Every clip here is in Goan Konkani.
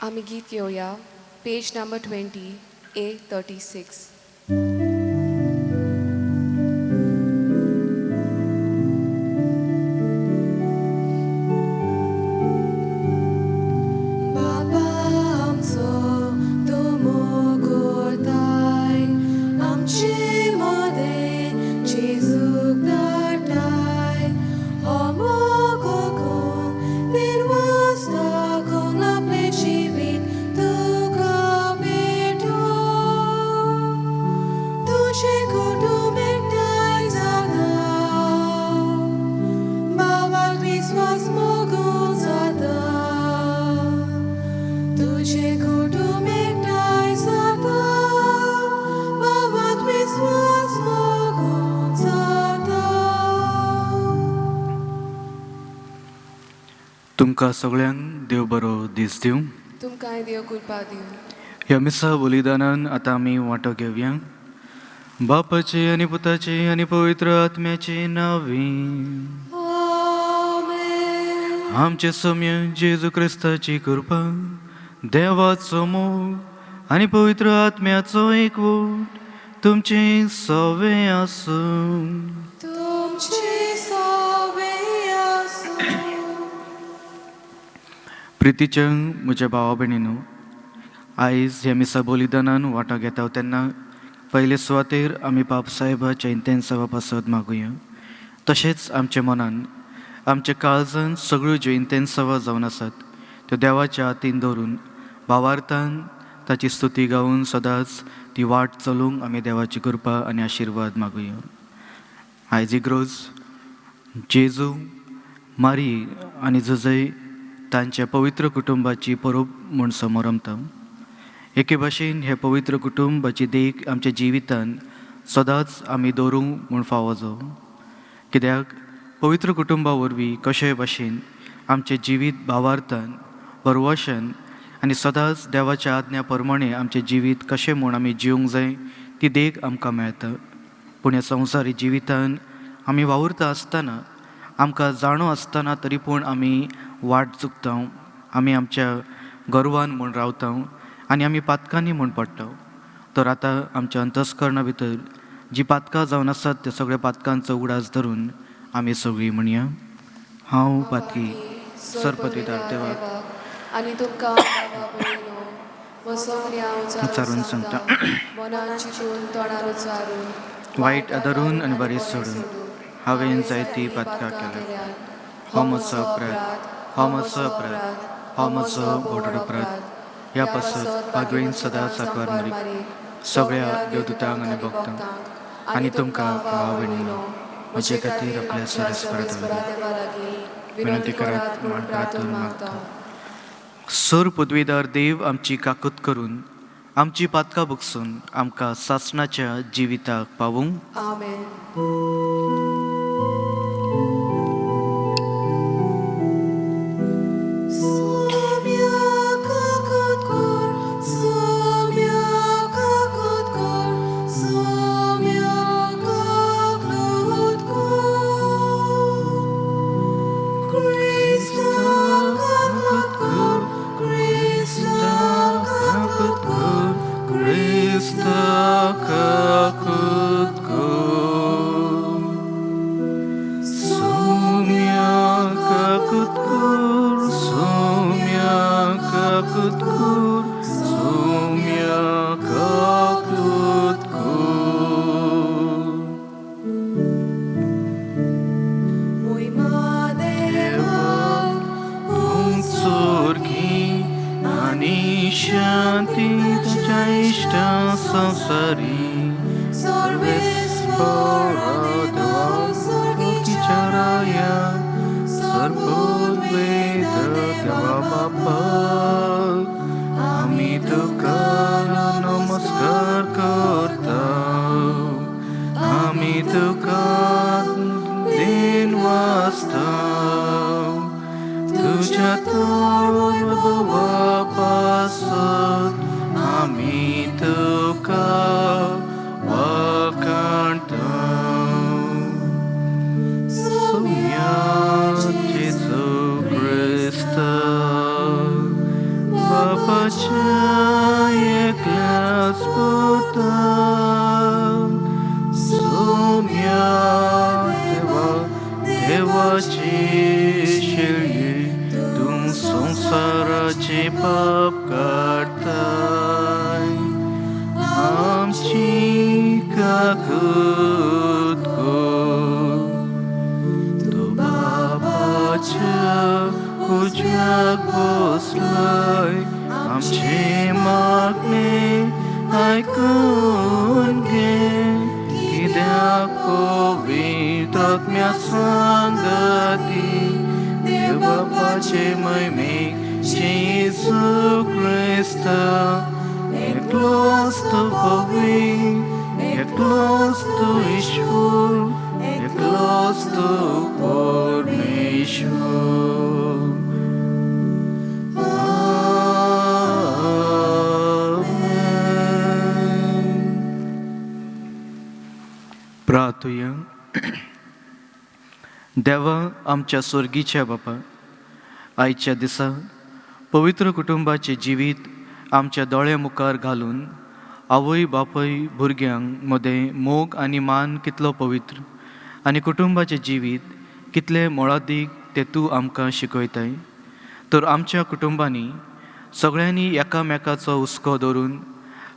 आमी गीत घेवया पेज नंबर 20 A36. बाबा आमचो तूं मोग करताय आमचे मदें जेजूक धाडटाय हो मोग करून निर्वास दाखोवन आपलें जिवीत तुका भेटो तुजें कुटुंब एकठांय जाता भावाक विस्वास मोगून जाता तुजें कुटुंब एकठांय जाता भावात विस्वास मोगून जाता. तुमकां सगळ्यांक देव बरो दीस दिवं. तुमकांय देव कृपा दिवं. ह्या मिसा बलिदानान आतां आमी वांटो घेवया. बापाचे आनी पुताचे आनी पवित्र आत्म्याचे नांवे. आमेन. आमचे सम्य जेजू क्रिस्ताची कृपा, देवाचो मोग आनी पवित्र आत्म्याचो एकवट तुमचे सवे आसूं. तुमचे सवे आसूं. प्रितीच्या म्हज्या भावा भयणीनो, आयज ह्या मिसा बलिदानान वांटो घेता तेन्ना पयले सुवातेर आमी बाप साहेबाच्या इंतेन्सावा पासत मागुया. तशेंच आमच्या मनान आमच्या काळजान सगळ्यो ज्यो इंतेन्सावां जावन आसात त्यो देवाच्या हातीन दवरून भावार्थान ताची स्तुती गावन सदांच ती वाट चलूंक आमी देवाची कृपा आनी आशिर्वाद मागुया. आयज इग्रोज जेजू, मारी आनी जुजय तांच्या पवित्र कुटुंबाची परब म्हूण समोरमता. एके भाशेन हे पवित्र कुटुंबाची देख आमच्या जिवितान सदांच आमी दवरूंक म्हूण फावो जावं. कित्याक पवित्र कुटुंबा वरवीं कशेय भाशेन आमचें जिवीत भावार्थान बरवशान आनी सदांच देवाच्या आज्ञा प्रमाणे आमचें जिवीत कशें म्हूण आमी जिवंक जाय ती देख आमकां मेळटा. पूण ह्या संवसारी जिवितान आमी वावुरता आसतना आमकां जाणो आसतना तरी पूण आमी वाट चुकता, आमी आमच्या गर्वान म्हूण रावता आनी आमी पातकांनी म्हूण पडटा. तर आतां आमच्या अंतस्करणा भितर जी पातकां जावन आसात त्या सगळ्या पातकांचो उगडास धरून आमी सगळीं म्हणया, हांव पातकी सरपतीदार देवाक आनी तुमकां बाबा भयणीनो म्हजो हांव उच्चारून उच्चारून सांगता. सांगता, मनान चिंतून तोंडान उच्चारून, वायट आदारून आनी बरें सोडून हांवें जायतीं पातकां केल्यात. हो म्हजो अपराध, हो म्हजो अपराध, हो म्हजो व्हड अपराध. ह्या पासत पागवेन सदांच आंकवार मारीक, सगळ्या देवदूतांक आनी भक्तांक आनी तुमकां भाव भयणीनो म्हजे खातीर आपल्या सरस्परा देवा लागीं विनंती करात म्हूण प्रार्थून मागता. सर पदवीदार देव आमची काकूत करून आमची पातकां भोगसून आमकां सासणाच्या जिविताक पावूंक. आमेन. सोम्या काकूत कर, सोम्या काकूत कर, सोम्या काकूत कर. क्रिस्ता काकूत कर, क्रिस्ता काकूत कर, क्रिस्ता काकूत कर, सोम्या काकूत कर, सोम्या काकूत कर, सोम्या काकूत कर. मोहिमा देवाक उत्सर्गी आनी शांती ताच्या इश्टा संवसारी. सर्वेस्परा देवा स्वर्गीच्या राया, सर्वोद्वेद देवा बापा, आमी तुका नमस्कार करता, आमी तुका then वाचता, तुज्या तोड पासत आमी तुका वाखाणता. सोम्या जेजू क्रिस्ता बापा. शेळये तूं संवसाराचे पाप काडताय आमची काकूत कर. तूं बाबाच्या उज्याक बसलाय आमचे मागणे आयकून घे कित्याक पवित्र आत्म्या सांगाती देव बापाचे महिमेक जेजू क्रिस्ता एकलोच तूं पवित्र एकलोच तूं ईश्वर एकलोच तूं परमेश्वर. आमेन. प्रार्थुया. देवा आमच्या स्वर्गीच्या बापा, आयच्या दिसा पवित्र कुटुंबाचें जिवीत आमच्या दोळ्या मुखार घालून आवय बापूय भुरग्यांक मदें मोग आनी मान कितलो पवित्र आनी कुटुंबाचें जिवीत कितलें मोलादीक तें तूं आमकां शिकयताय. तर आमच्या कुटुंबांनी सगळ्यांनी एकामेकाचो हुस्को धरून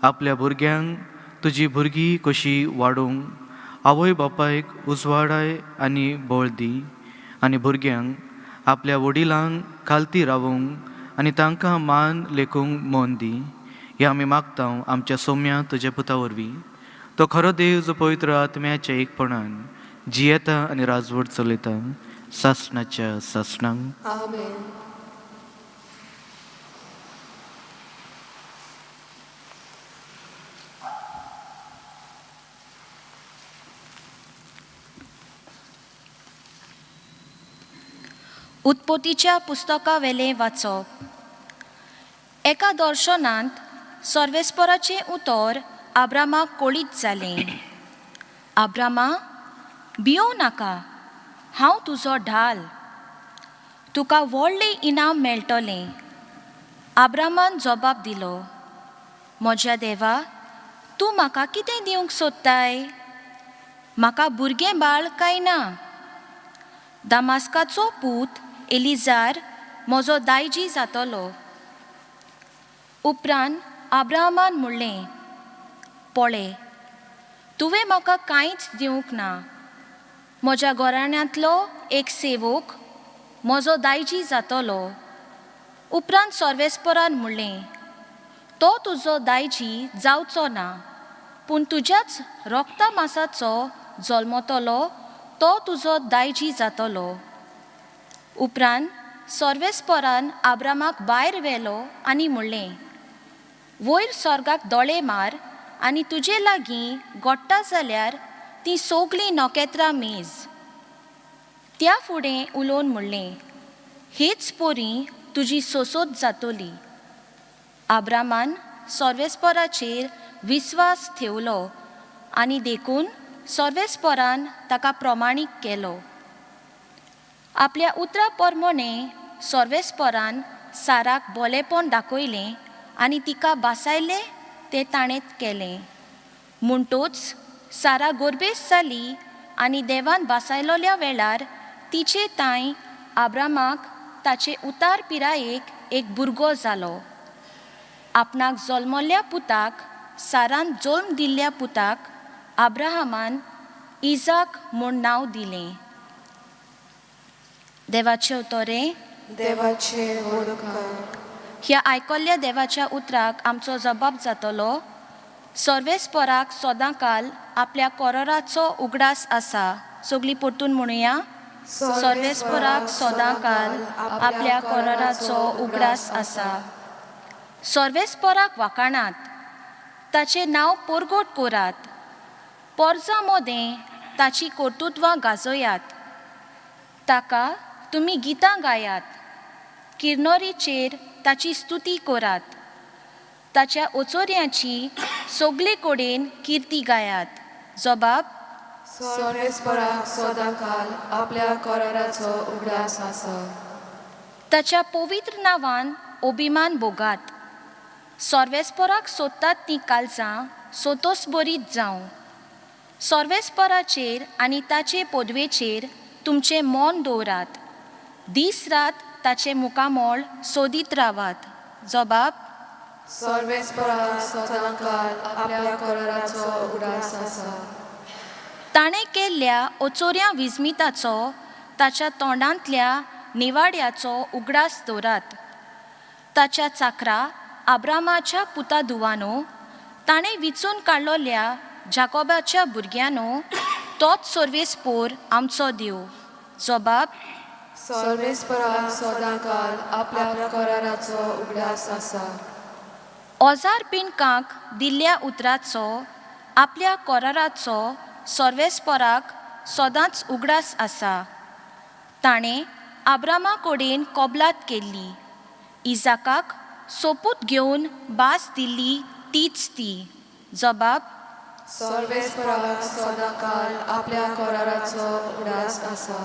आपल्या भुरग्यांक तुजी भुरगीं कशीं वाडोवंक आवय बापायक उजवाडाय आनी बळ दी आनी भुरग्यांक आपल्या वडिलांक खालती रावोवंक आनी तांकां मान लेखूंक मन दी. हें आमी मागता आमच्या सोम्या तुज्या पुता वरवीं, तो खरो देव जो पवित्र आत्म्याच्या एकपणान जियेता आनी राजवट चलयता सासणाच्या सासणांक. आमेन. उत्पत्तीच्या पुस्तकावेलें वाचप. एका दर्शनांत सर्वेस्पराचें उतर आब्रामाक कळीत जालें, आब्रामा, भियों नाका, हांव तुजो ढाल, तुका व्हडलें इनाम मेळटलें. आब्रामान जबाब दिलो, म्हज्या देवा, तूं म्हाका कितें दिवंक सोदताय? म्हाका भुरगें बाळ काय ना? दामास्काचो पूत एलिजार म्हजो दायजी जातलो. उपरांत आब्राहमान म्हणलें, पळय, तुवें म्हाका कांयच दिवंक ना. म्हज्या घराण्यांतलो एक सेवक म्हजो दायजी जातलो. उपरांत सर्वेस्परान म्हणलें, तो तुजो दायजी जावचो ना, पूण तुज्याच रोगता मासाचो जल्मतलो तो तुजो दायजी जातलो. उपरांत सर्वेस्परान आब्रामाक भायर व्हेलो आनी म्हणलें, वयर स्वर्गाक दोळे मार आनी तुजे लागीं गोडटा जाल्यार तीं सगलीं नखेत्रां मेज. त्या फुडें उलोवन म्हणलें, हेच पोरी तुजी सोसोत जातली. आब्रामान सर्वेस्पराचेर विस्वास ठेवलो आनी देखून सर्वेस्परान ताका प्रमाणीक केलो. आपल्या उतरा प्रमाणे सर्वेस्परान साराक बोलेपण दाखयलें आनी तिका बासायलें तें ताणें केलें. म्हणटोच सारा गोरबेस जाली आनी देवान बासायलोल्या वेळार तिचे तांय आब्रामाक ताचे उतार पिरायेक एक भुरगो जालो. आपणाक जल्मल्ल्या पुताक, सारान जल्म दिल्ल्या पुताक आब्राहामान इजाक म्हूण नांव दिलें. देवाचे उतरें. देवाचे व्हड उपकार. ह्या आयकल्ल्या देवाच्या उतराक आमचो जबाब जातलो, सर्वेस्पराक सदांकाल आपल्या कोरोराचो उगडास आसा. सगळीं परतून म्हणुया, सर्वेस्पराक सदांकाल आपल्या कोरोराचो उगडास आसा. सर्वेस्पराक वाखाणात, ताचें नांव परगट करात, पोरजां मदें ताची कर्तुत्वां गाजयात. ताका तुमी गितां गायात, किर्नोरीचेर ताची स्तुती करात, ताच्या ओचोऱ्यांची सगळे कडेन किर्ती गायात. जबाब. सर्वेस्पराक सदांकाल आपल्या कराराचो उगडास आसा. ताच्या पवित्र नांवान अभिमान भोगात. सर्वेस्पराक सोदतात तीं कालजां सोतोस बरीत जावं. सर्वेस्पराचेर आनी ताचे पदवेचेर तुमचें मन दवरात. दीस रात ताचें मुखामळ सोदीत रावात. जबाब. सर्वेस्पराक सदांकाळ आपल्या कराराचो उगडास आसा. ताणें केल्ल्या ओचोऱ्या विस्मिताचो, ताच्या तोंडांतल्या निवाड्याचो उगडास दवरात. ताच्या चाकरा आब्रामाच्या पुता धुवानो, ताणें विचून काडलोल्या जाकोबाच्या भुरग्यांनो, तोच सर्वेस्पोर आमचो देव. जबाब. सर्वेस्पराक सदांकाळ आपल्या कराराचो उगडास आसा. ओजार पिनकांक दिल्ल्या उतराचो, आपल्या कराराचो सर्वेस्पोराक सदांच उगडास आसा. ताणें आब्रामा कडेन कबलात केल्ली, इजाकाक सोपूत घेवन भास दिल्ली तीच ती. जबाब. सर्वेस्पराक सदांकाळ आपल्या कराराचो उगडास आसा.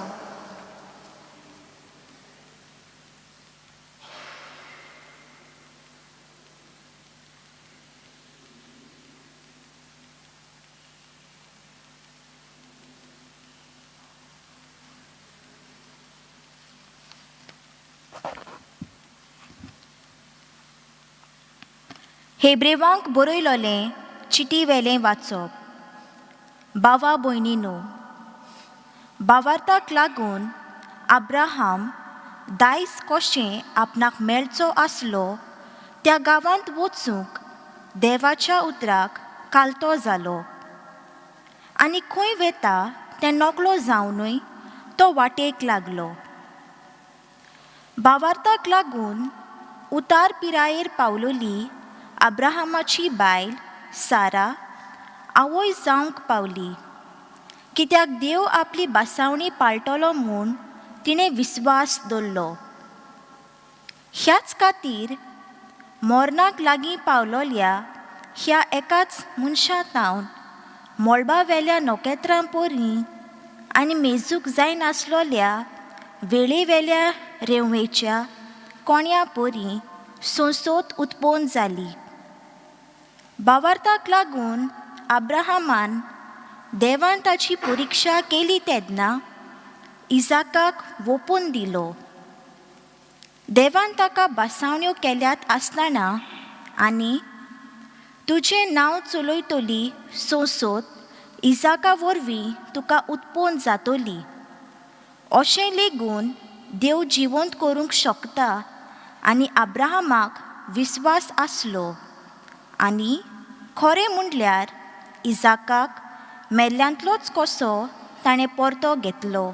हेब्रेवांक बरयलोलें चिटी वेलें वाचप. बावा भयणीनो, बावार्थाक लागून अब्राहम दायज कशें आपणाक मेळचो आसलो त्या गांवांत वचूंक देवाच्या उतराक कालतो जालो, आनी खंय वेता तें नकळो जावनूय तो वाटेक लागलो. बावार्थाक लागून उतार पिरायेर पावलोली अब्राहमाची बायल सारा आवय जावंक पावली, कित्याक देव आपली बासावणी पाळटलो म्हूण तिणें विस्वास दवरलो. ह्याच खातीर मोरनाक लागीं पावलोल्या ह्या एकाच मनशा तावन मळबा वेल्या नखेत्रां परी आनी मेजूंक जायनासलोल्या वेळेवेल्या रेंवेच्या कोण्या परी संसोत उत्पन्न जाली. बावार्थाक लागून अब्राहमान देवान ताची परिक्षा केली तेन्ना इजाकाक वोपून दिलो. देवान ताका बासावण्यो केल्यात आसतना आनी तुजें नांव चलयतली संसोत इजाका वरवीं तुका उत्पन्न जातली अशें लेगून देव जिवंत करूंक शकता आनी अब्राहमाक विस्वास आसलो, आनी खरें म्हणल्यार इजाकाक मेल्ल्यांतलोच कसो ताणें परतो घेतलो.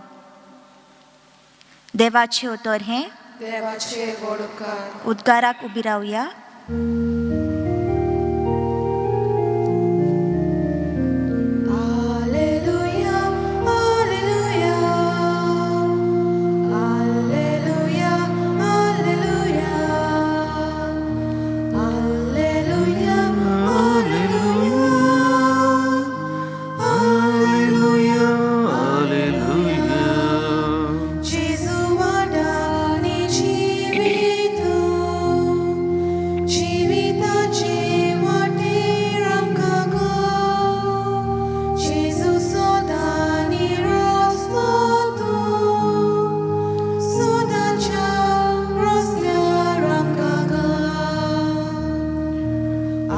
देवाचें उतर हें. देवाचे व्हड उपकार. उद्गाराक उबी रावया. Alleluia, alleluia, alleluia, alleluia, alleluia, alleluia, alleluia. Gesù guardani जीवित जीविताचे वाटेर आमकां गो जेजू सदां रस्तो तूं सदांच्या रस्त्यार आमकां गा.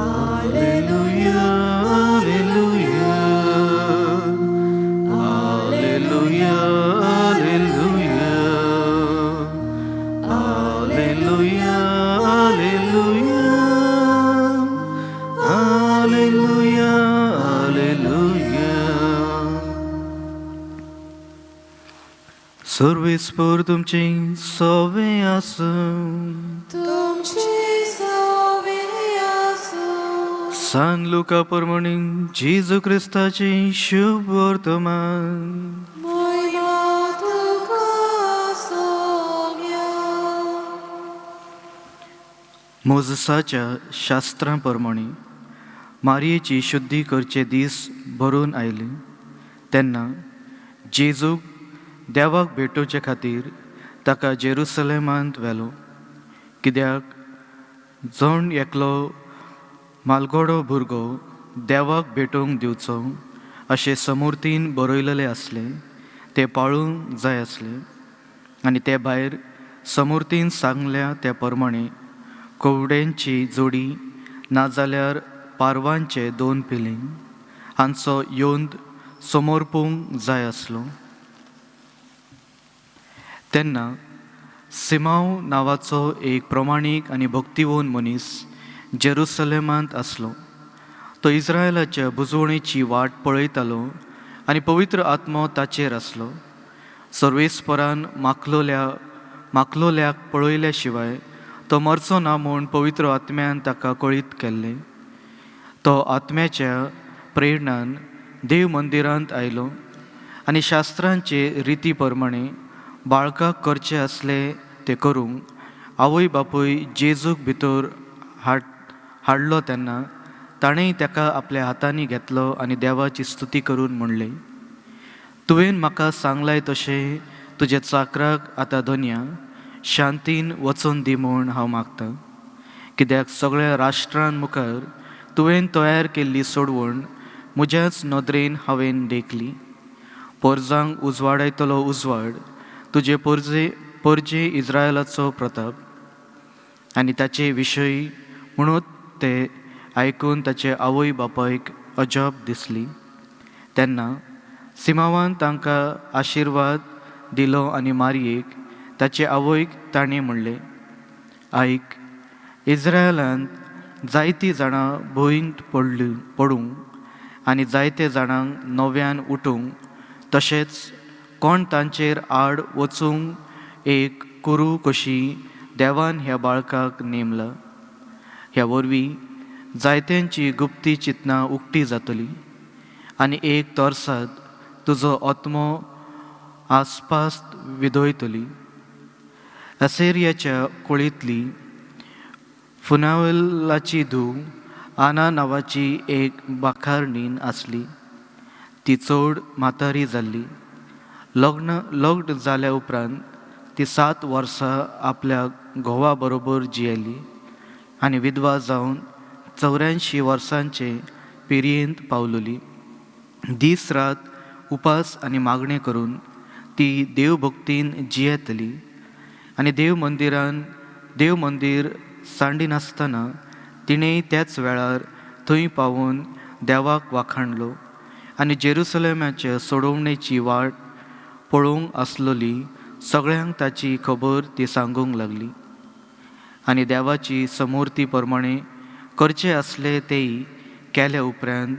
Alleluia, alleluia, alleluia, alleluia, alleluia, alleluia, alleluia, alleluia. सर्वेस्पर तुमचे सवे आसूं. तुमचे सवे आसूं. सान लुका प्रमाणे जेजू क्रिस्ताचे शुभ वर्तमान. महिमा तुका सोम्या. मोजसाच्या शास्त्रां प्रमाणे मारयेची शुद्धी करचे दीस भरून आयले तेन्ना जेजूक देवाक भेटोवचे खातीर ताका जेरुसलेमांत व्हेलो, कित्याक जण एकलो मालगोडो भुरगो देवाक भेटोवंक दिवचो अशें समूर्तीन बरयलेलें आसलें, तें पाळूंक जाय आसलें. आनी ते भायर समूर्तीन सांगल्या त्या प्रमाणे कोवड्यांची जोडी नाजाल्यार पारवांचे दोन पिलीं हांचो योंद समर्पूंक जाय आसलो. तेन्ना सिमांव नांवाचो एक प्रमाणीक आनी भक्तिवंत मनीस जेरुसलेमांत आसलो. तो इस्रायलाच्या बुजवणेची वाट पळयतालो आनी पवित्र आत्मो ताचेर आसलो. सर्वेस्परान माखलोल्याक पळयल्या शिवाय तो मरचो ना म्हूण पवित्र आत्म्यान ताका कळीत केल्लें. तो आत्म्याच्या प्रेरणान देव मंदिरांत आयलो आनी शास्त्रांचे रिती प्रमाणे बाळकाक करचें आसलें तें करूंक आवय बापूय जेजूक भितर हाडलो तेन्ना ताणें ताका आपल्या हातांनी घेतलो आनी देवाची स्तुती करून म्हणलें, तुवें म्हाका सांगलाय तशें तुज्या चाकराक आतां धनया शांतीन वचून दी म्हूण हांव मागतां, कित्याक सगळ्या राष्ट्रां मुखार तुवें तयार केल्ली सोडवण म्हज्याच नदरेन हांवें देखली. पोरजांक उजवाडायतलो उजवाड तुजे पोरजे इस्रायलाचो प्रताप. आनी ताचे विशय म्हणून ते आयकून ताचे आवय बापायक अजाप दिसली. तेन्ना सिमांवान तांकां आशिर्वाद दिलो आनी मारयेक ताचे आवयक ताणें म्हणलें, आयक, इस्रायलांत जायतीं जाणां भंयंत पडूंक आनी जायते जाणांक नव्यान उठूंक तशेंच कोण तांचेर आड वचूंक एक कुरू कशी देवान ह्या बाळकाक नेमला. ह्या वरवीं जायत्यांची गुप्ती चिंतनां उक्ती जातली आनी एक तरसाद तुजो आत्मो आसपास विदयतली. असेरियाच्या कुळींतली फुनावेलाची धूव आना नांवाची एक बाखारणीन आसली. ती चड म्हातारी जाल्ली. लग्न जाल्या उपरांत ती 7 वर्सां आपल्या घोवा बरोबर जियेली आनी विधवा जावन 84 वर्सांचे पिरयेंत पावलोली. दीस रात उपास आनी मागणें करून ती देवभक्तीन जियेतली आनी देव मंदीर सांडिनासतना तिणें त्याच वेळार थंय पावून देवाक वाखाणलो आनी जेरुसलेमाचे सोडोवणेची वाट पळोवंक आसलोली सगळ्यांक ताची खबर ती सांगूंक लागली. आनी देवाची समूर्ती प्रमाणे करचें आसलें तेय केल्या उपरांत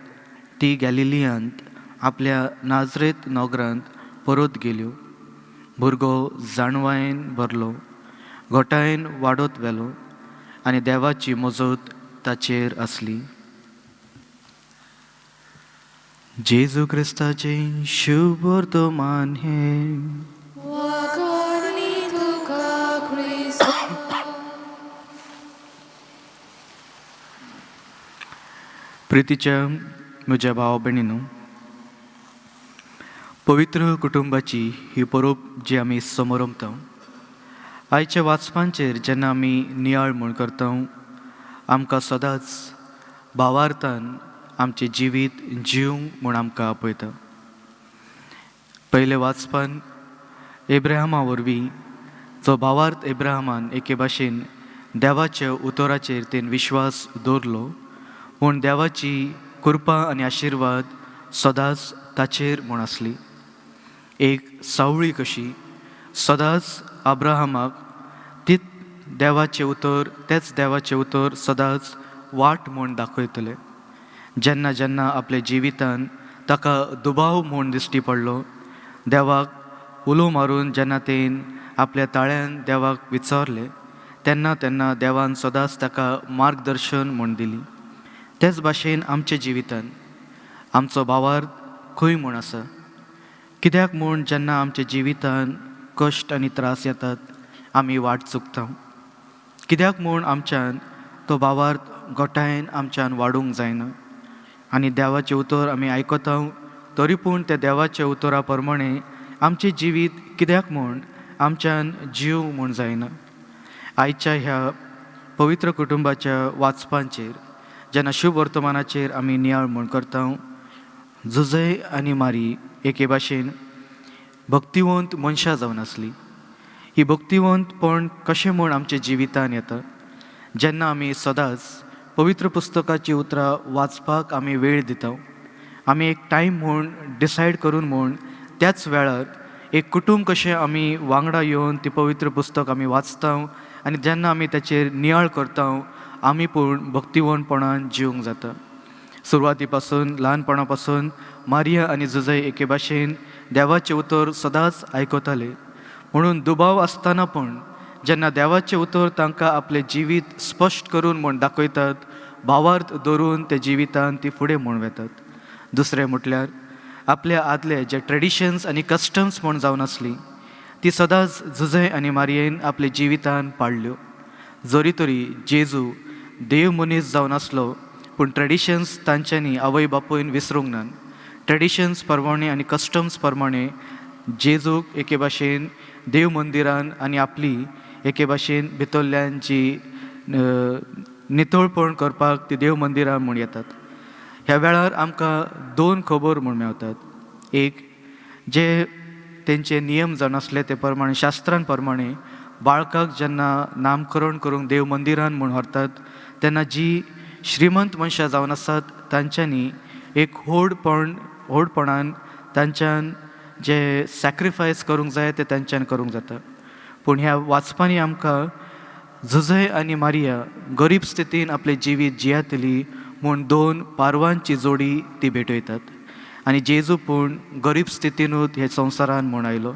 ती गॅलिलियांत आपल्या नाजरेत नगरांत परत गेल्यो. भुरगो जाणवायेन भरलो, घोटायेन वाडत व्हेलो आनी देवाची मजत ताचेर आसली. जेजू क्रिस्ताचें शुभ वर्तमान हें. वाखाणनी तुका क्रिस्ता. प्रितीच्या म्हज्या भाव भयणीनू, पवित्र कुटुंबाची ही परब जी आमी समरंभता, आयच्या वाचपांचेर जेन्ना आमी नियाळ म्हूण करता, आमकां सदांच भावार्थान आमचें जिवीत जिवंक म्हूण आमकां आपयता. पयलें वाचपान एब्राहमा वरवीं जो भावार्थ एब्राहमान एके भाशेन देवाच्या उतराचेर तेन विश्वास दवरलो म्हूण देवाची कृपा आनी आशिर्वाद सदांच ताचेर म्हूण आसली. एक सावळी कशी सदांच अब्राहमाक तीच देवाचें उतर, तेच देवाचें उतर सदांच वाट म्हूण दाखयतले. जेन्ना जेन्ना आपल्या जिवितान ताका दुबाव म्हूण दिश्टी पडलो, देवाक उलो मारून जेन्ना तेन आपल्या ताळ्यान देवाक विचारलें तेन्ना तेन्ना देवान सदांच ताका मार्गदर्शन म्हूण दिली. तेच भाशेन आमच्या जिवितान आमचो भावार्थ खंय म्हूण आसा, कित्याक म्हूण जेन्ना आमच्या जिवितान कश्ट आनी त्रास येतात आमी वाट चुकता, कित्याक म्हूण आमच्यान तो भावार्थ गोठायेन आमच्यान वाडूंक जायना आनी देवाचें उतर आमी आयकता तरी पूण त्या देवाच्या उतरा प्रमाणे आमचें जिवीत कित्याक म्हूण आमच्यान जीव म्हूण जायना. आयच्या ह्या पवित्र कुटुंबाच्या वाचपांचेर जेन्ना शुभ वर्तमानाचेर आमी नियाळ म्हूण करता, जुजय आनी मारी एके भाशेन भक्तिवंत मनशां जावन आसली. ही भक्तिवंतपण कशें म्हूण आमच्या जिवितान येता? जेन्ना आमी सदांच पवित्र पुस्तकाचीं उतरां वाचपाक आमी वेळ दिता, आमी एक टायम म्हूण डिसायड करून म्हूण त्याच वेळार एक कुटूंब कशें आमी वांगडा येवन ती पवित्र पुस्तक आमी वाचता आनी जेन्ना आमी ताचेर नियाळ करता, आमी पूण भक्तिवंतपणान जिवंक जाता. सुरवाती पासून, ल्हानपणा पासून मारिया आनी जुजय एके भाशेन देवाचें उतर सदांच आयकताले. म्हणून दुबाव आसतना पूण जेन्ना देवाचें उतर तांकां आपलें जिवीत स्पश्ट करून म्हूण दाखयतात, भावार्थ धरून ते जिवितान ती फुडें म्हूण वेतात. दुसरें म्हटल्यार आपल्या आदले जे ट्रेडिशन्स आनी कस्टम्स म्हूण जावन आसली ती सदांच जुजय आनी मारियेन आपल्या जिवितान पाळ्ळ्यो. जरी तरी जेजू देव मनीस जावन आसलो, पूण ट्रेडिशन्स तांच्यांनी आवय बापूयन विसरूंक नात. ट्रेडिशन्स प्रमाणे आनी कस्टम्स प्रमाणे जेजूक एके भाशेन देव मंदिरान आनी आपली एके भाशेन भितरल्यान जी नितळपण करपाक ती देव मंदिरान म्हूण येतात. ह्या वेळार आमकां दोन खबर म्हूण मेवतात. एक, जे तेंचे नियम जावन आसले ते प्रमाणे, शास्त्रां प्रमाणे बाळकाक जेन्ना नामकरण करूंक देव मंदिरान म्हूण व्हरतात तेन्ना जी श्रीमंत मनशां जावन आसात तांच्यांनी एक व्हडपणान तांच्यान जे सॅक्रिफायस करूंक जाय ते तांच्यान करूंक जाता. पूण ह्या वाचपांनी आमकां जुजय आनी मारिया गरीब स्थितीन आपलें जिवीत जियातली म्हूण दोन पारवांची जोडी ती भेटयतात आनी जेजू पूण गरीब स्थितीनूच हे संवसारान म्हूण आयलो.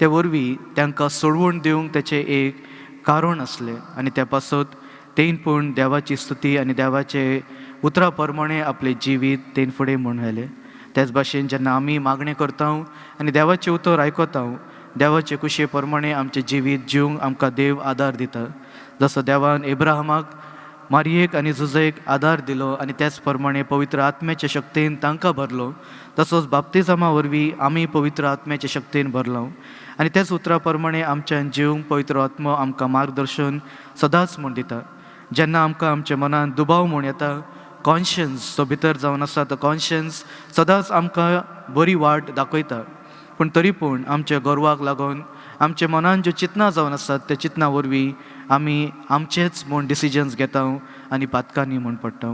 ते वरवीं तांकां सोडवण दिवंक तेचें एक कारण आसलें आनी त्या पासत तेन पूण देवाची स्तुती आनी देवाचे उतरा प्रमाणे आपलें जिवीत तेन फुडें म्हूण व्हेलें. त्याच भाशेन जेन्ना आमी मागणें करता आनी देवाचें उतर आयकता, देवाचे कुशे प्रमाणे आमचें जिवीत जिवंक आमकां देव आदार दिता. जसो देवान एब्राहमाक, मारियेक आनी जुजयेक आदार दिलो आनी त्याच प्रमाणे पवित्र आत्म्याच्या शक्तेन तांकां भरलो, तसोच बाप्तिजमा वरवीं आमी पवित्र आत्म्याच्या शक्तेन भरलो आनी त्याच उतरा प्रमाणे आमच्यान जिवंक पवित्र आत्मो आमकां मार्गदर्शन सदांच म्हूण दिता. जेन्ना आमकां आमच्या मनान दुबाव म्हूण येता, कॉन्शियन्स जो भितर जावन आसा तो कॉन्शियन्स सदांच आमकां बरी वाट दाखयता, पूण तरी पूण आमच्या गर्वाक लागून आमच्या मनान ज्यो चिंतनां जावन आसात त्या चिंतना वरवीं आमी आमचेच म्हूण डिसिजन्स घेता आनी पातकांनी म्हूण पडटा.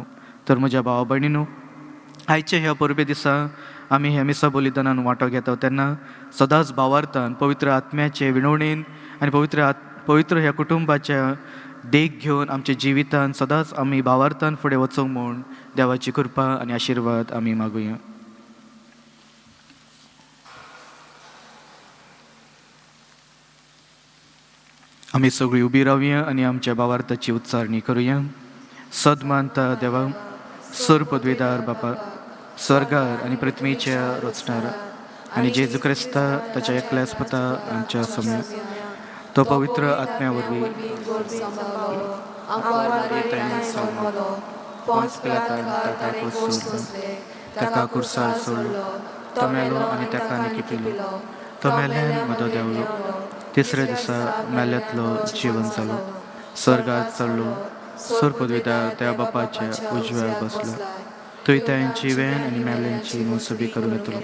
तर म्हज्या भावा भयणीनू, आयचे ह्या परबे दिसा आमी ह्या मिसा बलिदानान वांटो घेता तेन्ना सदांच भावार्थान पवित्र आत्म्याचे विनवणेन आनी पवित्र ह्या कुटुंबाच्या देख घेवन आमच्या जिवितान सदांच आमी भावार्थान फुडें वचूंक म्हूण देवाची कृपा आनी आशिर्वाद आमी मागुया. आमी सगळीं उबी रावया आनी आमच्या भावार्थाची उच्चारणी करुया. सदमानता देवा, सर पदवीदार बापा, स्वर्गार आनी पृथ्वीच्या रचणार आनी जेजू क्रिस्ता ताच्या एकल्याच पुता आमच्या सम्या तो पवित्र आत्म्या वरवीं ताका कुर्सार सोडलो, तो मेलो आनी ताका निकिपिलो, तो मेल्यान मदो देंवलो, तिसऱ्या दिसा मेल्यांतलो जिवन जालो, स्वर्गात चडलो, सर पदवीदार त्या बापाच्या उजव्यार बसलो, थंय तांची वेन आनी मेल्यांची मोसबी करून येतलो.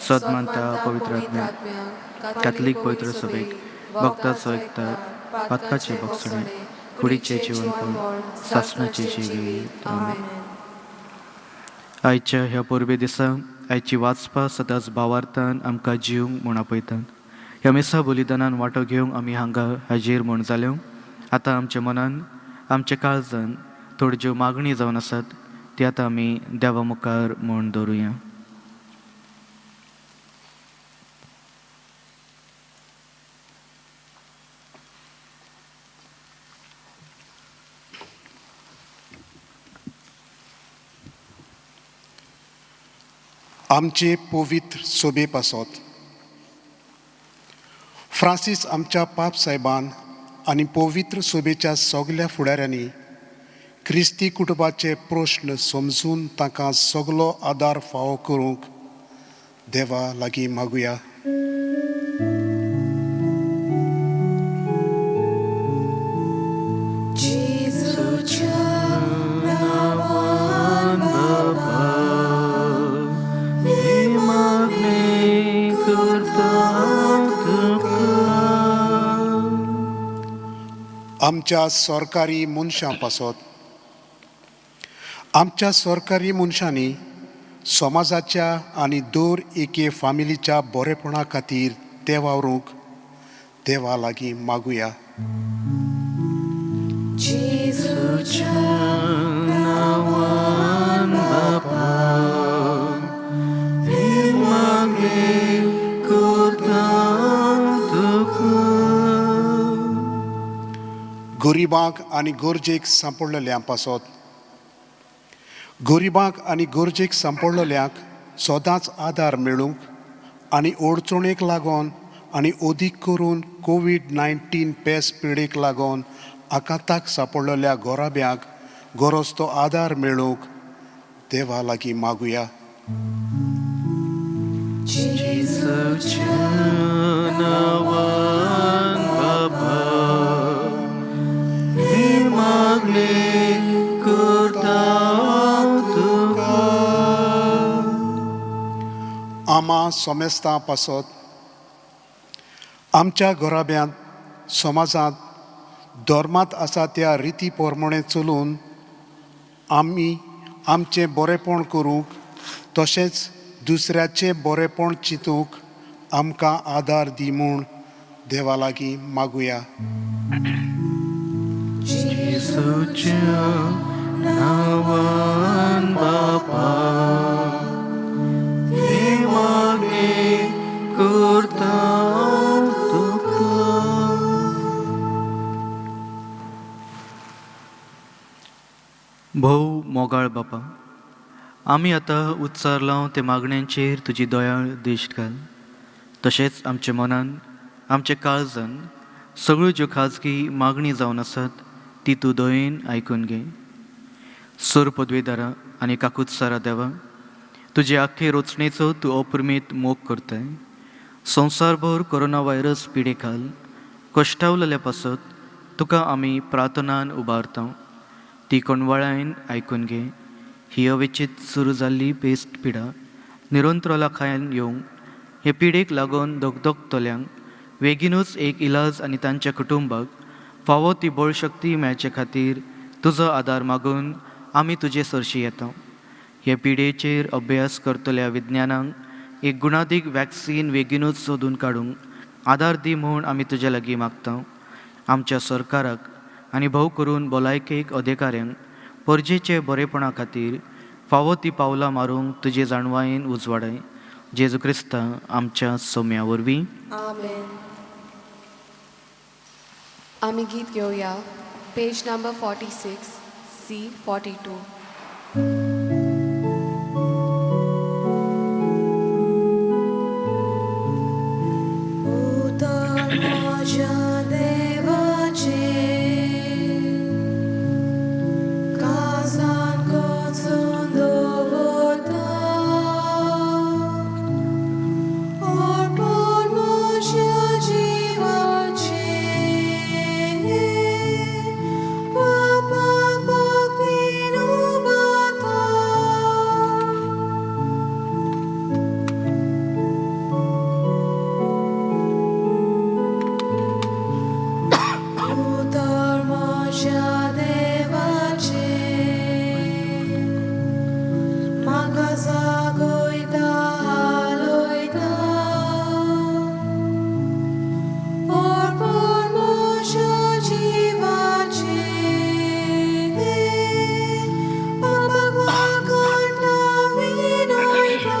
सदमानता पवित्र आत्म्या, कॅथलीक पवित्र सभेक, भक्ताचो एकता, पातकाचे भोगसणे, कुडीचे जिवनपण, सासणाचे जिवीत. आमेन. आयच्या ह्या परबे दिसा आयची वाचपा सदांच भावार्थान आमकां जिवंक म्हूण आपयतात. ह्या मिसा बलिदानान वांटो घेवंक आमी हांगा हाजीर म्हूण जाल्यो. आतां आमच्या मनान, आमच्या काळजान थोड्यो ज्यो मागणी जावन आसात ती आतां आमी देवा मुखार म्हूण दवरुया. आमचे पवित्र सोबे पासत फ्रांसीस आमच्या पाप साहेबान आनी पवित्र सोबेच्या सगल्या फुडाऱ्यांनी क्रिस्ती कुटुंबाचे प्रश्न समजून तांकां सगलो आदार फावो करूंक देवा लागीं मागुया. आमच्या सरकारी मनशां पासत आमच्या सरकारी मनशांनी समाजाच्या आनी दर एके फामिलीच्या बरेपणा खातीर ते वावरूंक देवा लागीं मागुया. गरिबांक आनी गरजेक सांपडलेल्यां पासत गरिबांक आनी गरजेक सांपडलेल्यांक सदांच आदार मेळूंक आनी अडचणेक लागून आनी अदीक करून कोवीड 19 पेस पिडेक लागून आकांताक सांपडलेल्या गोराब्यांक गरज तो आदार मेळूंक देवा लागीं मागुया. आमा सोमेस्तां पासत आमच्या घराब्यांत समाजांत धर्मांत आसा त्या रिती प्रमाणे चलून आमी आमचें बरेपण करूंक तशेंच दुसऱ्याचें बरेपण चिंतूंक आमकां आदार दी म्हूण देवा लागीं मागुया. भोव मोगाळ बापा, आमी आतां उच्चारलां ते मागण्यांचेर तुजी दयाळ दिश्ट घाल. तशेंच आमच्या मनान आमच्या काळजान सगळ्यो ज्यो खाजगी मागणी जावन आसात ती तूं दयेन आयकून घे. सोर पदवेदारा आनी काकुत्सारा देवा, तुजे आख्खे रोचणेचो तूं अपरमीत मोग करताय. संवसारभर कोरोना व्हायरस पिडे खाल कश्टावलेल्या पासत तुका आमी प्रार्थनान उबारता, ती कोणवाळायन आयकून घे. ही अवेचीत सुरू जाल्ली पेस्ट पिडा निरंतराला खायन येवंक हे पिडेक लागून दगदगतल्यांक बेगीनूच एक इलाज आनी तांच्या कुटुंबाक फावो ती बळशक्ती मेळचे खातीर तुजो आदार मागून आमी तुजे सरशी येता. हे पिडेचेर अभ्यास करतल्या विज्ञानांक एक गुणादीक वॅक्सीन बेगीनूच सोदून काडूंक आदार दी म्हूण आमी तुजे लागीं मागता. आमच्या सरकाराक आनी भोव करून भलायकेक अधिकाऱ्यांक परजेचे बरेपणा खातीर फावो ती पावलां मारूंक तुजे जाणवायेन उजवाडाय. जेजू क्रिस्ता आमच्या सोम्या वरवीं. आमेन. आमी गीत घेवया पेज नंबर 46 C 42. उतर म्हज्या देवाचें काळजान कोचून दवरता, अर्पण म्हज्या जिवाचें पापाक भक्तीन उबारता. उतर म्हज्या देवाचें म्हाका जागयता हालयता, अर्पण म्हज्या जिवाचें पापाक वागणा विनयता.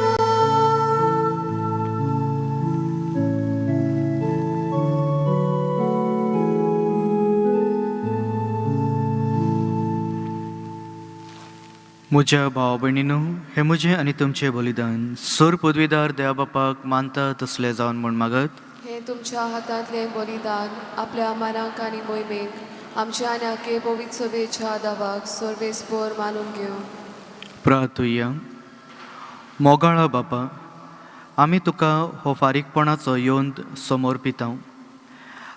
म्हज्या भाव भयणीनू, हें म्हजें आनी तुमचें बलिदान सोर पदवीदार देवा बापाक मानता तसलें जावन म्हूण मागत. हे तुमच्या हातांतलें बलिदान आपल्या मनाक आनी मोहिमेक आमच्या आनी आखे पवित्र सभेच्या दावाक सर्वेस्पोर मानून घेवं. प्रार्थुया. मोगाळा बापा, आमी तुका हो फारीकपणाचो योंद समर्पिता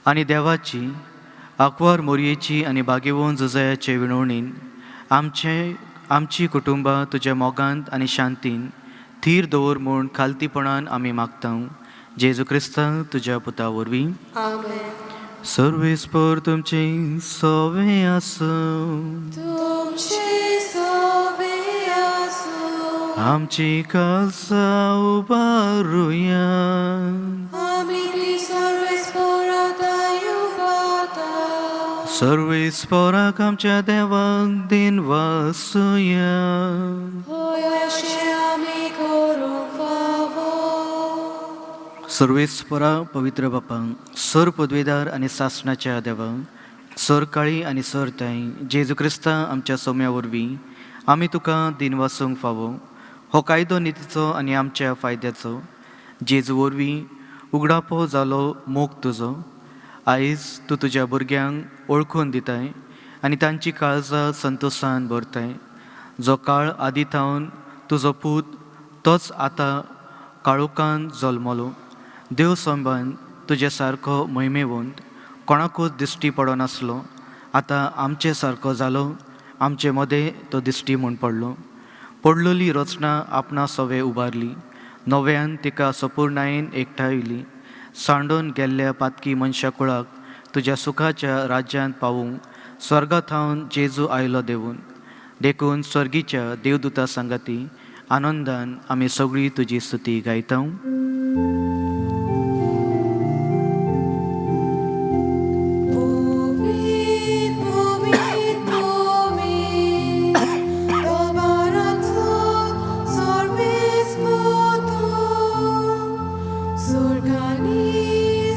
आनी देवाची आंकवार मोरयेची आनी बागेवन जुजयाचे विणवणीन आमचे आमची कुटुंबां तुज्या मोगांत आनी शांतीन थीर दवर म्हूण खालतीपणान आमी मागता, जेजू क्रिस्ता तुज्या पुता वरवीं. आमेन. सर्वेस्पर तुमचे सवे आसूं. तुमचे सोबे आसूं. आमची कालसा उबारुया. आमी ती सर्वेस्परा उबाता. सर्वेस्पराक आमच्या देवाक दिन वासुया. होय अशें आमी करूंक फावो. सर्वेस्परा पवित्र बापा, सर पदवेदार आनी सासणाच्या देवा, सर काळी आनी सर ताई जेजू क्रिस्ता आमच्या सोम्या वरवीं आमी तुका दिनवासूंक फावो. हो कायदो नितीचो आनी आमच्या फायद्याचो. जेजू वरवीं उगडापो जालो मोग तुजो. आयज तूं तुज्या भुरग्यांक वळखून दिताय आनी तांची काळजां संतोशान भरताय. जो काळ आदी थावन तुजो पूत तोच आतां काळोखान जल्मलो. देव संबंद तुजे सारको मोहिमेवंत कोणाकूच दिश्टी पडनासलो. आतां आमचे सारको जालो, आमचे मदें तो दिश्टी म्हूण पडलो. पडलेली रचना आपणा सवे उबारली, नव्यान तिका सपूर्णायेन एकठांयली. सांडून गेल्ल्या पातकी मनशा कुळाक तुज्या सुखाच्या राज्यांत पावूंक स्वर्गा थावन जेजू आयलो देवून. देखून स्वर्गीच्या देवदूता सांगाती आनंदान आमी सगळीं तुजी स्तुती गायता. पवित्र पवित्र पवित्र दरबाराचो सर्वेस्पर तूं. स्वर्गांनी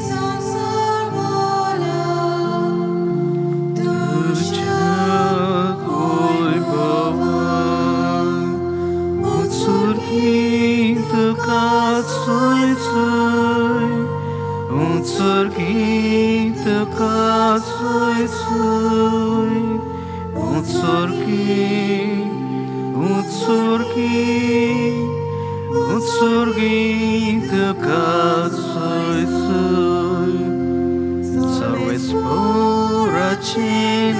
संवसार भरला तुज्या वैभवान. उत्सर्गीत तुका सोय सोय, उत्सर्गीत तुका सोय सोय, उत्सर्गीत, उत्सर्गीत, उत्सर्गीत तुका सोय सोय. सर्वेस्पराचे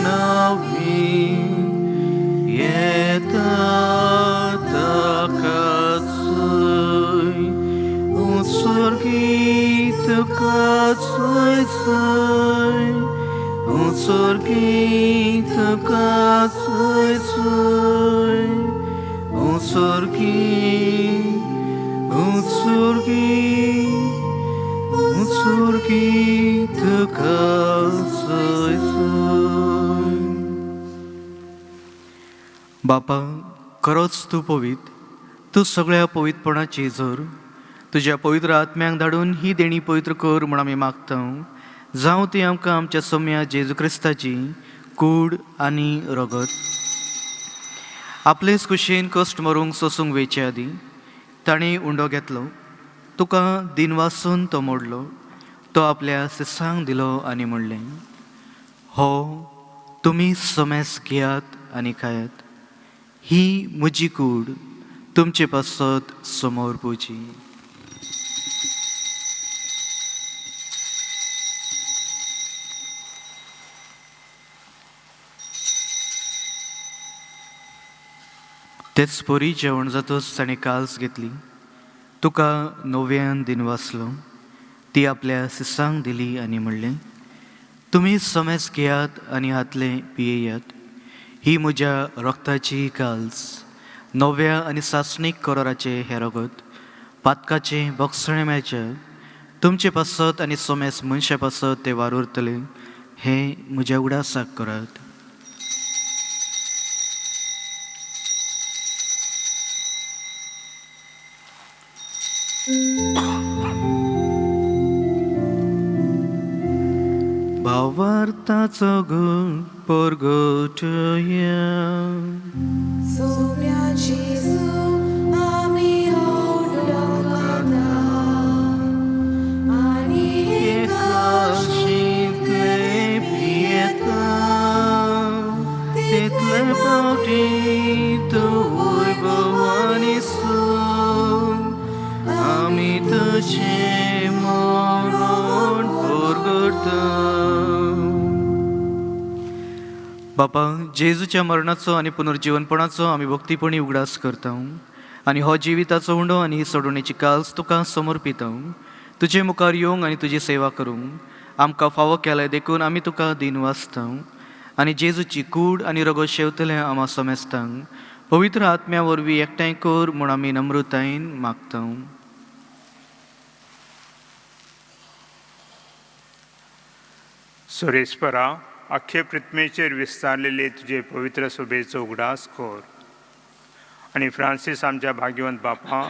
नांवी येता ताका सोय, उत्सर्गीत तुका सोय सोय, उत्सर्गीत तुका सोय सोय, उत्सर्गीत, उत्सर्गीत, उत्सर्गीत तुका सोय सोय. बापा, खरोच तूं पवित्र, तूं सगळ्या पवित्रपणाची जोर. तुज्या पवित्र आत्म्यांक धाडून ही देणी पवित्र कर म्हूण आमी मागता. जावं ती आमकां आमच्या सोम्या जेजू क्रिस्ताची कूड आनी रगत. आपलेच कुशीन कश्ट मरूंक सोसूंक वेचे आदीं ताणें उंडो घेतलो, तुका दिनवासून तो मोडलो, तो आपल्या शिसांक दिलो आनी म्हणलें, हो तुमी समेस घेयात आनी खायात. ही म्हजी कूड तुमचे पासत समोर पोवची. तेच परी जेवण जातच ताणें काल्स घेतली, तुका नव्यान दिनवासलो, ती आपल्या शिसांक दिली आनी म्हणलें, तुमी समेस घेयात आनी हातलें पियेयात. ही म्हज्या रक्ताची काल्स, नव्या आनी सासणीक कराराचें हें रगत पातकाचें बक्षणें मेळचें तुमचे पासत आनी सोमेस मनशा पासत तें वारुरतलें. हें म्हज्या उडासाक करात. भावार्थाचो गुण परगटया. सोम्या जेजू आमी उडकता आनी एकाशींतले पियेता तितले फावटी तूं वैभवानी सून आमी तुजें मरण परगटता. बापा, जेजूच्या मरणाचो आनी पुनर्जीवनपणाचो आमी भक्तीपणी उगडास करता आनी हो जिविताचो उंडो आनी ही सोडवणेची काल्स तुका समर्पिता. तुजे मुखार येवंक आनी तुजी सेवा करूंक आमकां फावो केलें देखून आमी तुका दिन वाचता आनी जेजूची कूड आनी रगत शेवतलें आमा समेस्तांक पवित्र आत्म्या वरवीं एकठांय कर म्हूण आमी नम्रतायेन मागता. सुरेश्वरा, आख्खे पृथ्वीचेर विस्तारलेले तुजे पवित्र सोबेचो उगडास कर आनी फ्रांसीस आमच्या भाग्यवंत बापा,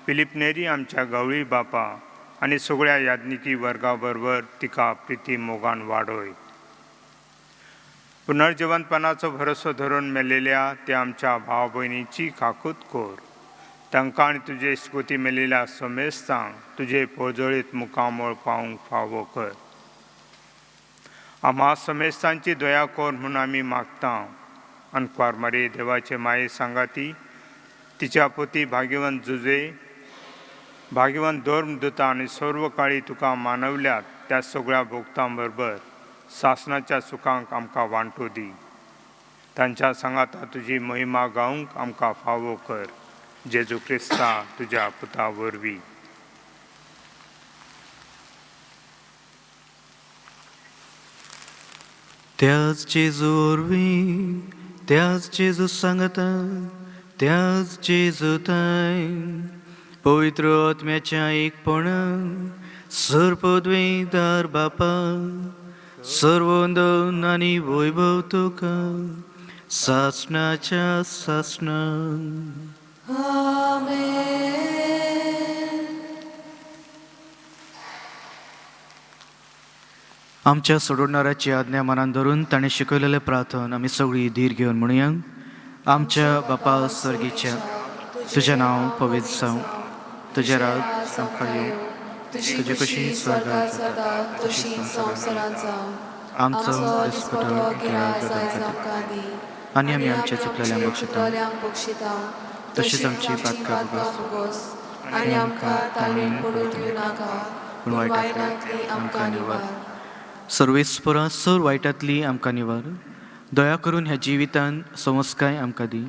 फिलीप नेरी आमच्या गवळी बापा आनी सगळ्या याज्ञिकी वर्गा बरोबर तिका प्रिती मोगान वाडय. पुनर्जिवंतपणाचो भरोसो धरून मेलेल्या त्या आमच्या भाव भयणीची काकूत कर. तांकां आनी तुजे स्कुती मेलेल्या समेस्तांक तुजे पोजळीत मुखामळ पावूंक फावो कर. आम्हा समेस्तांची दया कर म्हूण आमी मागता. अनकुवार मारी देवाचे माये सांगाती तिच्या पोती भाग्यवंत जुजे, भाग्यवंत धर्म दुता आनी सर्व काळी तुका मानवल्यात त्या सगळ्या भोगतां बरोबर सासणाच्या सुखांक आमकां वांटो दी. तांच्या सांगाता तुजी महिमा गावंक आमकां फावो कर. जेजू क्रिस्ता तुज्या पुता वरवीं. त्याच जेजू वरवीं, त्याच जेजू सांगता, त्याच जेजू ताय पवित्र आत्म्याच्या एकपणान सर्पद्वेदार बापा सर्वंदन आनी वैभव तुका सासणाच्या सासणान. आमेन. आमच्या सोडवणाराची आज्ञा मनान धरून ताणें शिकयलेलें प्रार्थन आमी सगळीं धीर घेवन म्हणुया. आमच्या बापा स्वर्गीच्या, तुजें नांव पवित्र जावं, तुजें राज आमकां येवं, तुजी खुशी स्वर्गात जाता तशी संवसारांत जावं. आमचो दिसपटो गिरास आयज आमकां दी आनी आमी आमच्या चुकलेल्यांक बक्षिता बक्षिता तशीच आमची पातकां भोगोस आनी आमकां ताणें पडून दिवं नाका, पूण पूण वायटांतली वायटांतली आमकां निवार. सर्वेस्परा सर वायटांतली आमकां निवार. दया करून ह्या जिवितान समजकाय आमकां दी.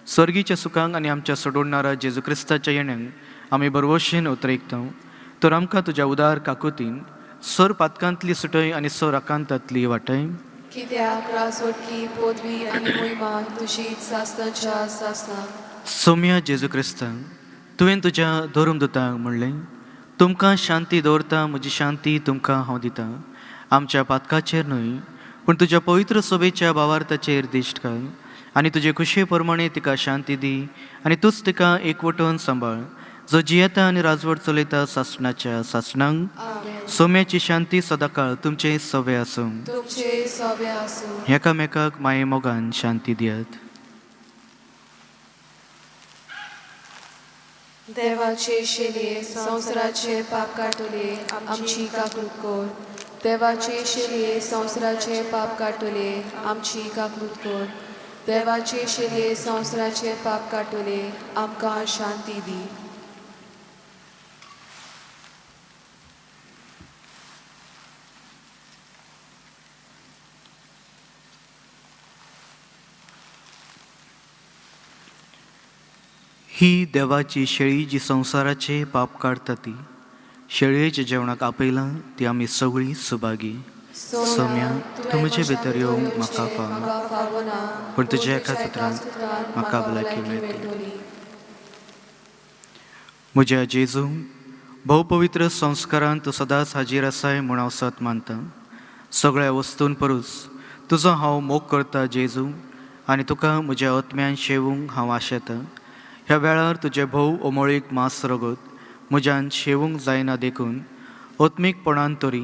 स्वर्गीच्या सुखांक आनी आमच्या सोडवणारा जेजू क्रिस्ताच्या येण्यांक आमी बरवशेन उतरयता. तर आमकां तुज्या उदार काकुतीन सर पातकांतली सुटय आनी सर आकांतांतली वाटय. कित्याक रासवटकी पदवी आनी मोहिमा तुजी सासणाच्या सासणाक. सोम्या जेजू क्रिस्ता, तुवें तुज्या धर्मदुतांक म्हणलें, तुमकां शांती दवरता, म्हजी शांती तुमकां हांव दितां. आमच्या पातकाचेर न्हय पूण तुज्या पवित्र सभेच्या भावार्थाचेर दिश्ट घाल आनी तुजे खुशये प्रमाणे तिका शांती दी आनी तूंच तिका एकवटून सांबाळ, जो जियेता आनी राजवट चलयता सासणाच्या सासणांक. आमेन. सोम्याची शांती सदांकाळ तुमचे सवे आसूं. तुमचे सोबे आसूं. एकामेकाक माये मोगान शांती दियात. देवाचे शेलये संवसाराचे पाप काडटले आमची काकूत कर. देवाचे शेलये संवसाराचे पाप काडटले आमची काकूत कर. देवाचे शेलये संवसाराचे पाप काडटले आमकां शांती दी. ही देवाची शेळी जी संवसाराचे पाप काडटा ती शेळयेच्या जेवणाक आपयलां ती आमी सगळीं सुभागी. सोम्या, तूं म्हजे भितर येवंक म्हाका फावना, फावना, पूण तुज्या एकाच उतरान म्हाका भलायकी मेळटली. म्हज्या जेजू, भोवपवित्र संस्कारान तूं सदांच हाजीर आसाय म्हूण हांव सत मानता. सगळ्या वस्तून परस तुजो हांव मोग करता जेजू, आनी तुका म्हज्या आत्म्यान शेवूंक हांव आशेतां. ह्या वेळार तुजें भोव ओमोळीक मांस रगत म्हज्यान शेवूंक जायना देखून आत्मीकपणान तरी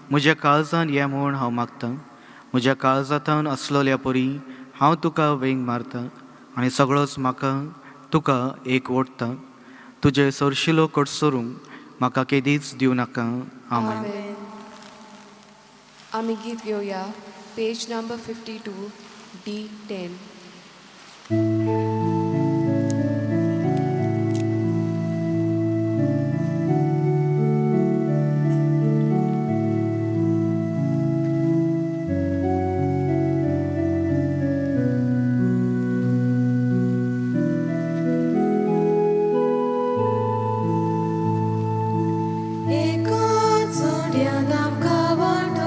म्हज्या काळजान ये म्हूण हांव मागतां. म्हज्या काळजांतावन आसलेल्या परी हांव तुका वेंग मारता आनी सगळोच म्हाका तुका एक ओडटा. तुजें सरशिलो कडसरूंक म्हाका केदीच दिवं नाका. आमेन. आमेन. आमी गीत घेवया पेज नंबर 52 D10. एकाच जोड्यांत आमकां वांटो.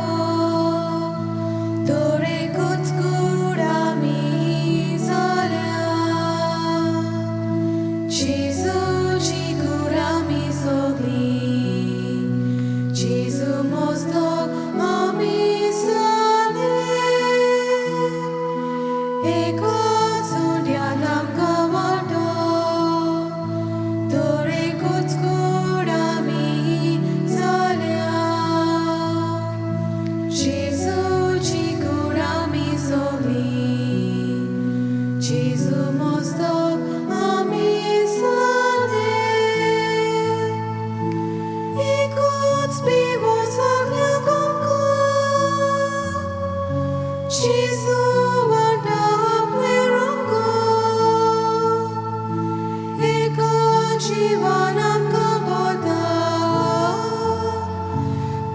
जेजू वांटा आपलें रंगो एका जिवान आमकां बोता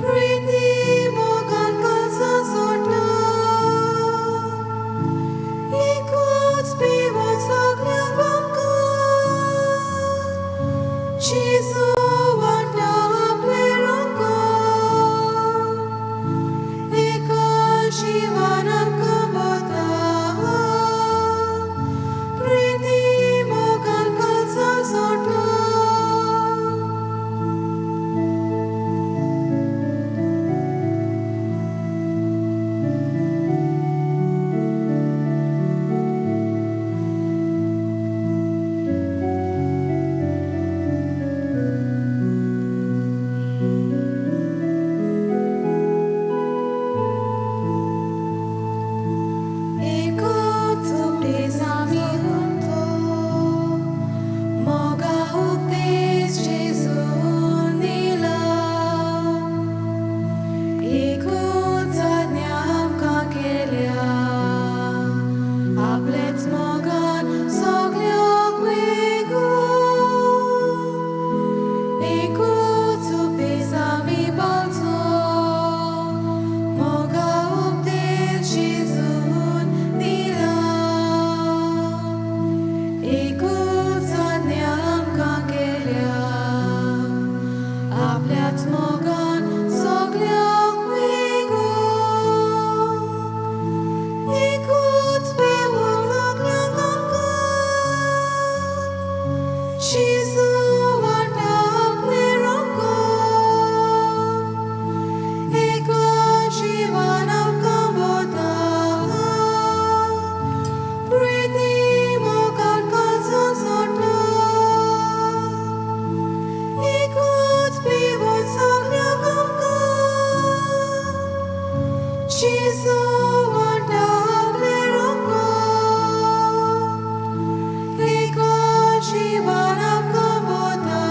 प्रिती मोगान कालसां सोडटा एकूच पिवत सगल्यांक आमकां जेजू वांटा आपलें रंगो एका जिवान आमकां बोता प्रिती मोगान कालसां सोडटा. एकूच उपदेस आमी म्हणतो, मोगा उपदेस जेजून दिला. एकूच आज्ञा आमकां केल्या, आपलेच मोगान सगल्यांक वेगूं. एकूच उपदेस आमी पाळचो, मोगा उपदेस जेजून दिला. एकूच आज्ञा आमकां केल्या, आपल्याच मोगान सगल्यांक वेगूं. एकूच पिवून सगल्यांक आमकां, जेजू वांटा आपलें रंगो एका जिवान आमकां बोता प्रिती मोगान कालसां सोडटा एकूच पिवून सगल्यांक आमकां, जेजू वांटा आपलें रंगो एका जिवान आमकां बोता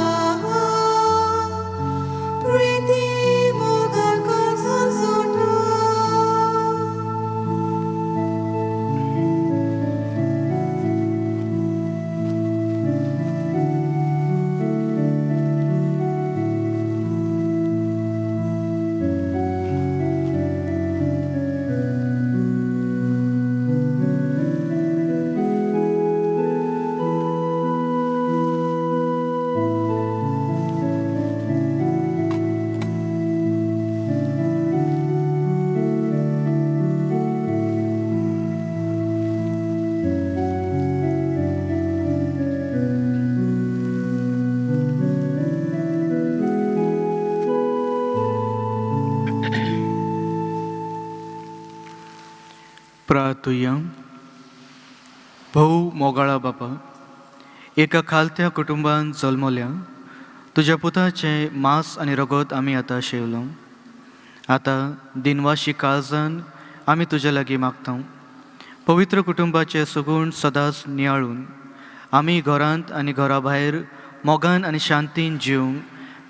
प्रिती मोगान कालसां सोडटा. प्रार्थुया. भोव मोगाळा बापा, एका खालत्या कुटुंबान जल्मल्या तुज्या पुताचें मांस आनी रगत आमी आतां शेवलो. आतां दिनवाशी काळजान आमी तुज्या लागीं मागता, पवित्र कुटुंबाचें सगूण सदांच नियाळून आमी घरांत आनी घरा भायर मोगान आनी शांतीन जिवंक,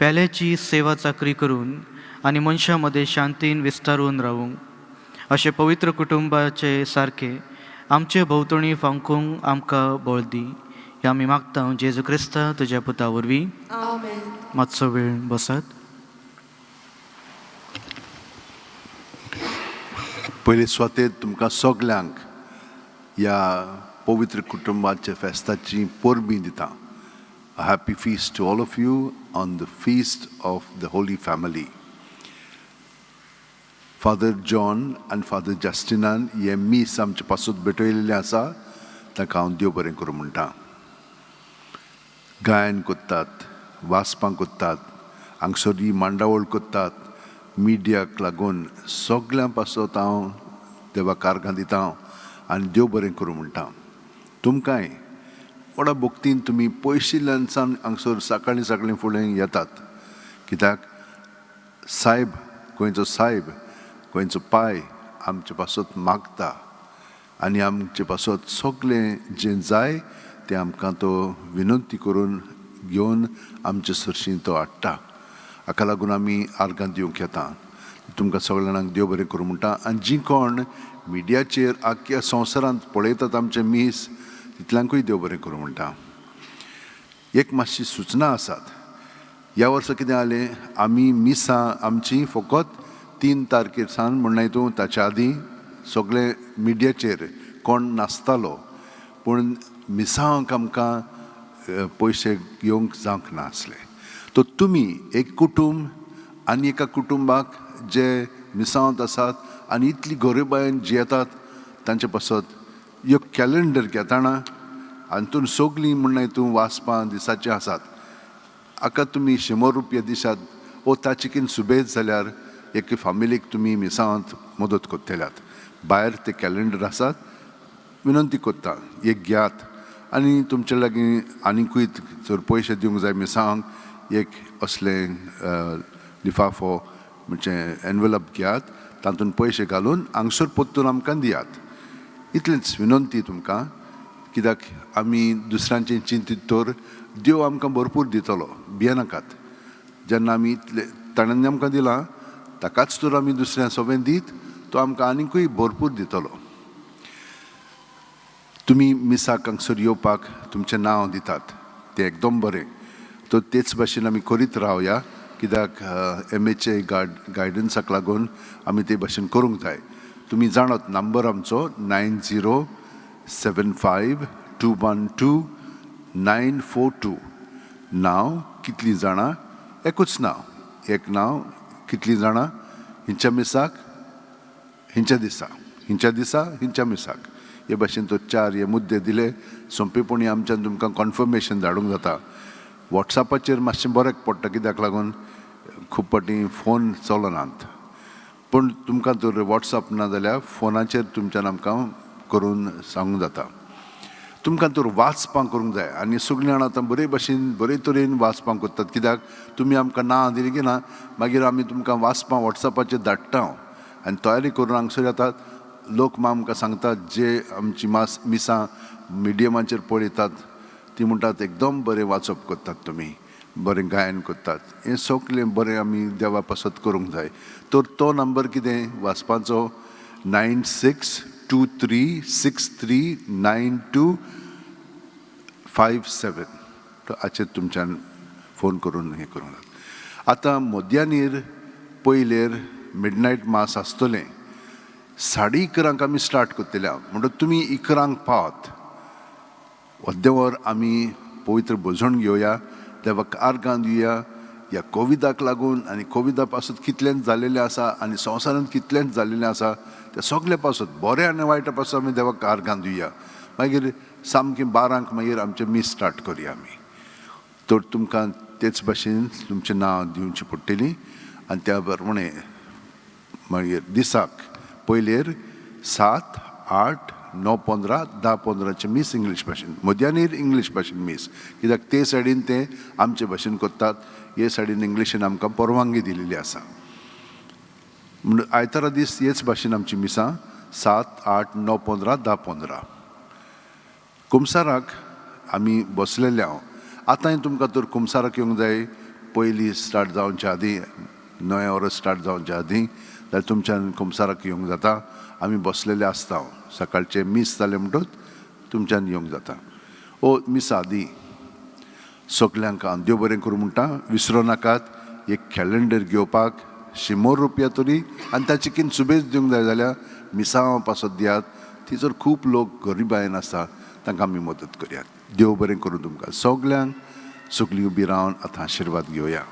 पेल्याची सेवा चाकरी करून आनी मनशां मदें शांतीन विस्तारून रावूंक, अशें पवित्र कुटुंबाचे सारकें आमचे भोंवतणी फांकूंक आमकां बळ दी. हें आमी मागता जेजू क्रिस्ता तुज्या पुता वरवीं. आमेन. मातसो वेळ बसात. पयले सुवातेर तुमकां सगल्यांक ह्या पवित्र कुटुंबाच्या फेस्ताची परबीं दिता. A happy feast to all of you on the feast of the Holy Family. Father John आनी फादर जस्टिनान हें मीस आमचे पासून भेटयलेलें आसा, तांकां हांव देव बरें करूं म्हणटा. गायन कोत्तात, वाचपां कोत्तात, हांगसर ही मांडावळ कोत्तात, मिडियाक लागून सगल्यां पासत हांव देवा कारगां दिता आनी देव बरें करूं म्हणटा. तुमकांय व्हडा भक्तीन तुमी पयशिल्ल्यान सावन हांगसर सकाळीं सकाळीं फुडें येतात, कित्याक सायब गोंयचो सायब गोंयचो पाय आमचे पासत मागता आनी आमचे पासत सगळें जें जाय तें आमकां तो विनंती करून घेवन आमचे सरशी तो हाडटा. हाका लागून आमी आर्गां दिवंक येता. तुमकां सगळ्या जाणांक देव बरें करूं म्हणटा. आनी जीं कोण मिडियाचेर आख्ख्या संवसारांत पळयतात आमचें मीस तितल्यांकूय देव बरें करूं म्हणटा. एक मातशी सुचना आसात. ह्या वर्सा कितें जालें, आमी मिसां आमची फकत 3 तारखेर सावन म्हणनाय तूं ताच्या आदीं सगळे मिडियाचेर कोण नासतालो, पूण मिसांक आमकां पयशे येवंक जावंक नासले. तर तुमी एक कुटूंब आनी एका कुटुंबाक जे मिसांत आसात आनी इतली गरिबायेन जियेतात तांचे पासत एक कॅलेंडर घेताना हातून सगळीं म्हणनाय तूं वाचपां दिसाचीं आसात. आका तुमी 100 रुपया दिसात ओ ताचे किन सुबेज जाल्यार एके फामिलीक तुमी मिसांत मदत करतल्यात. भायर ते कॅलेंडर आसात, विनंती करता एक घेयात आनी तुमचे लागीं आनिकूय जर पयशे दिवंक जाय मिसांक एक असलें लिफाफो म्हणजे एनवेलप घेयात, तातूंत पयशे घालून हांगसर परतून आमकां दियात. इतलेंच विनंती तुमकां, कित्याक आमी दुसऱ्यांचें चिंतीत तर देव आमकां भरपूर दितलो, भियेनाकात. जेन्ना आमी इतले ताणें आमकां दिलां ताकाच तर आमी दुसऱ्या सगळें दीत तो आमकां आनिकूय भरपूर दितलो. तुमी मिसाक हांगसर येवपाक तुमचें नांव दितात तें एकदम बरें, तर तेच भाशेन आमी करीत रावया, कित्याक एम एच ए गायडन्साक लागून आमी ते भाशेन करूंक जाय. तुमी जाणात नंबर आमचो 9075 212 942. नांव कितलीं जाणां, एकूच नांव, एक नांव कितलीं जाणां हिंच्या मिसाक हिंच्या दिसा, हिंच्या दिसा हिंच्या मिसाक, हे भाशेन तो 4 हे मुद्दे दिले. सोंपेपणी आमच्यान तुमकां कॉन्फर्मेशन धाडूंक जाता. वॉट्सॅपाचेर मातशें बऱ्याक पडटा, कित्याक लागून खूब फावटी फोन चलनात, पूण तुमकां जर वॉट्सॅप ना जाल्यार फोनाचेर तुमच्यान आमकां करून सांगूंक जाता. तुमकां तर वाचपां करूंक जाय आनी सगळीं जाणां आतां बरे भाशेन बरे तरेन वाचपां करतात, कित्याक तुमी आमकां ना दिली की ना मागीर आमी तुमकां वाचपां वॉट्सॅपाचेर धाडटा आनी तयारी करून हांगसर येतात. लोक आमकां सांगतात जे आमची मास मिसां मिडियमाचेर पळयतात ती म्हणटात एकदम बरें वाचप करतात तुमी, बरें गायन करतात, हें सगळें बरें आमी देवा पासत करूंक जाय. तर तो नंबर कितें वाचपाचो 9623 63 92 57, तो हाचेर तुमच्यान फोन करून हें करूंक जाता. आतां मध्यानीर पयलेर मिडनायट मास आसतलें, 11:30 आमी स्टार्ट करतले, म्हणटकच तुमी 11 पावत. अर्दें वर आमी पवित्र भोजन घेवया, देवाक आर्गां दिवया. ह्या कोविडाक लागून आनी कोविडा पासत कितलेंच जालेलें आसा आनी संवसारांत कितलेंच जालेलें आसा तें सगळें पासत बरें आनी वायटा पासत आमी देवाक आर्गां दिवया. मागीर सामकें 12 मागीर आमचें मीस स्टार्ट करुया आमी. तर तुमकां तेच भाशेन तुमचें नांव दिवचें पडटलीं आनी त्या प्रमाणे मागीर दिसाक पयलेर 7, 8, 9, 15, 10, 15 मीस इंग्लीश भाशेन, मध्यानीर इंग्लीश भाशेन मीस, कित्याक ते सायडीन ते आमचे भाशेन करतात, हे सायडीन इंग्लिशीन आमकां परवानगी दिलेली आसा. म्हण आयतारा दीस हेच भाशेन आमची मिसां 7, 8, 9, 15, 10, 15. कुमसाराक आमी बसलेले हांव. आतांय तुमकां तर कुमसाराक येवंक जाय पयलीं स्टार्ट जावच्या आदीं, 9 वरां स्टार्ट जावच्या आदीं, जाल्यार तुमच्यान कुमसाराक येवंक जाता. आमी बसलेले आसता, सकाळचें मीस जालें म्हणटकच तुमच्यान येवंक जाता. ओ मिसा आदीं सगल्यांक हांव देव बरें करूं म्हणटा. विसरो नाकात एक कॅलेंडर घेवपाक 100 रुपया तरी आनी ताचे किन सुबेज दिवंक जाय जाल्यार मिसांव पासत दियात. थंयसर खूब लोक गरिबायेन आसा, तांकां आमी मदत करयात. देव बरें करूं तुमकां सगल्यांक. सगळीं उबी रावन आतां आशिर्वाद घेवया.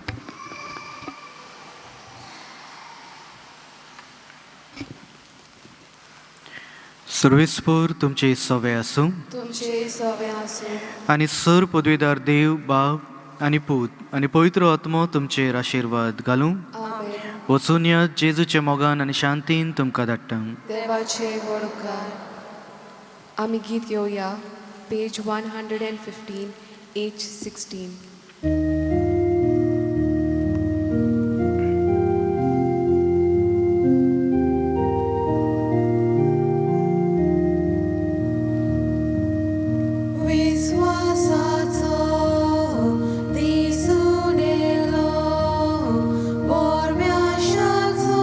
सर्वेस्पर तुमचे सवे आसूं, तुमचे सवे आसूं. आनी सर पदवीदार देव बाप आनी पूत आनी पवित्र आत्मो तुमचेर आशिर्वाद घालूं. आमेन. वचून या जेजूच्या मोगान आनी शांतीन तुमकां धाडटा. देवाचे व्हड उपकार. आमी गीत घेवया पेज 115 H16. विश्वासाचो दिसून येलो, परमेश्वराचो